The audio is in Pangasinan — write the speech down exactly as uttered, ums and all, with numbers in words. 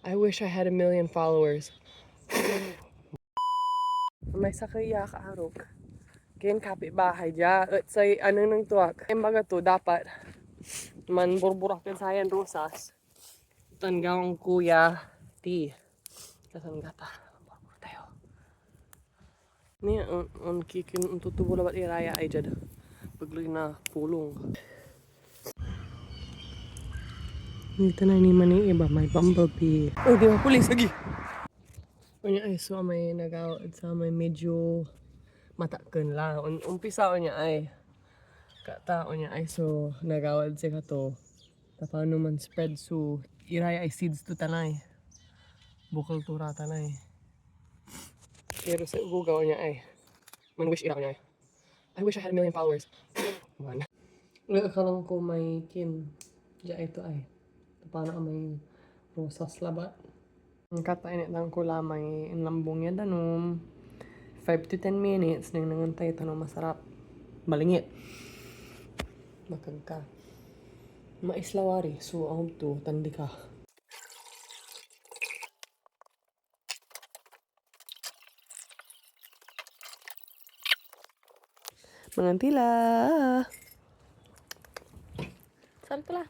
I wish I had a million followers. May sakey ya kaarok. Ken kapitbahay dia, et say anengneng to ak. Imbaga to, dapat manborborak ed sayan rosas. Tan gawan ko ya tea. Kasan gata, manborbor tayo. Ni, on, on kikin, on tutubo labat iraya ay diad. Pagloy na pulong. Nita na ini mani iba, may bumblebee. Oh, di ba, pulis, lagi. Onya ay so may nagawa ed samay medyo matakken la. On, umpisa onya ay. Kata onya ay so nagawa ed sikato. Tapano man spread so iray ay seeds to tanay. Bukel to ra tanay. Pero sa ugugaw niya ay. Man wish ira niya ay. I wish I had a million followers. One. Wala ka lang ko may kin. Diya ito ay. Tapano may rosas labat. Ang kata init lang ko lamay inlambong ya danum. Five to ten minutes, nengnengen tayo, tano masarap. Malingit. Bakag ka. Mais lawari, so, aum to, tandi ka. Mangantila. Saan pala?